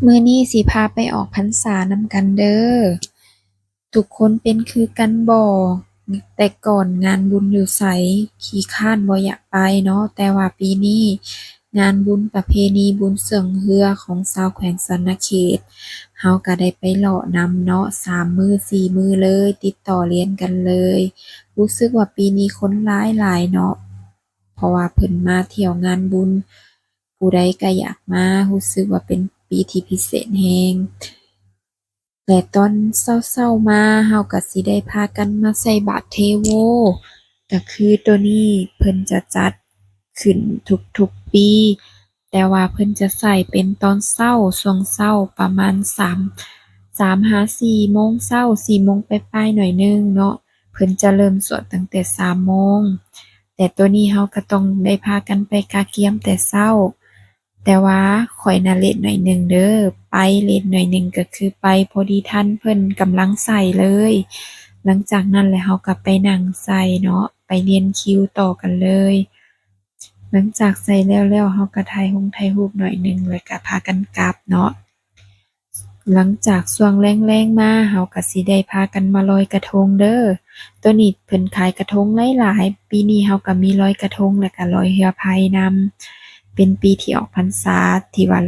ມື້ນີ້ຊິພາໄປອອກພັນສານຳກັນເດີ້. ທຸກຄົນເປັນຄືກັນບໍ່? ແຕ່ກ່ອນງານບຸນຢູ່ໃສ ຂີ້ຄ້ານບໍ່ຢາກໄປເນາະ, ແຕ່ວ່າປີນີ້ງານບຸນປະເພນີບຸນເຊິ່ງເຮືອຂອງຊາວແຂວງສະຫວັນນະເຂດ ເຮົາກະໄດ້ໄປເລາະນຳເນາະ ສາມມື້ສີ່ມື້ເລີຍ ຕິດຕໍ່ລຽນກັນເລີຍ. ຮູ້ສຶກວ່າປີນີ້ຄົນຫຼາຍໆເນາະ ເພາະວ່າເພິ່ນມາທ່ຽວງານບຸນ ຜູ້ໃດກະຢາກມາ ຮູ້ສຶກວ່າເປັນປີທີ່ພິເສດແຮງ. ແລະຕອນເຊົ້າໆມາ ເຮົາກະຊິໄດ້ພາກັນມາໃສ່ບາດເທໂວ ກະຄືໂຕນີ້ເພິ່ນຈະຈັດຂຶ້ນທຸກໆປີ ແຕ່ວ່າເພິ່ນຈະໃສ່ເປັນຕອນເຊົ້າ ຊ່ວງເຊົ້າປະມານສາມ ສາມຫາສີ່ໂມງເຊົ້າ ສີ່ໂມງປາຍໆໜ້ອຍໜຶ່ງເນາະ ເພິ່ນຈະເລີ່ມສວດຕັ້ງແຕ່ສາມໂມງ ແຕ່ໂຕນີ້ເຮົາກະຕ້ອງໄດ້ພາກັນໄປກະກຽມແຕ່ເຊົ້າ. ແຕ່ວ່າຂ້ອຍນະເລດໜ້ອຍໜຶ່ງເດີ້ ໄປເລດໜ້ອຍໜຶ່ງ ກະຄືໄປພໍດີທັນເພິ່ນກຳລັງໃສ່ເລີຍ. ຫຼັງຈາກນັ້ນແຫຼະ ເຮົາກະໄປນັ່ງໃສ່ເນາະ ໄປລຽນຄິວຕໍ່ກັນເລີຍ. ຫຼັງຈາກໃສ່ແລ້ວໆ ເຮົາກະຖ່າຍຮົງຖ່າຍຮູບໜ້ອຍໜຶ່ງ ແລ້ວກະພາກັນກັບເນາະ. ຫຼັງຈາກຊ່ວງແລງໆມາ ເຮົາກະຊິໄດ້ພາກັນມາລອຍກະທົງເດີ້. ໂຕນີ້ເພິ່ນຂາຍກະທົງຫຼາຍໆ ປີນີ້ເຮົາກະມີລອຍກະທົງ ແລ້ວກະລອຍເຮືອພາຍນຳ. ເປັນປີທີ່ອອກພັນສາທີ່ວ່າ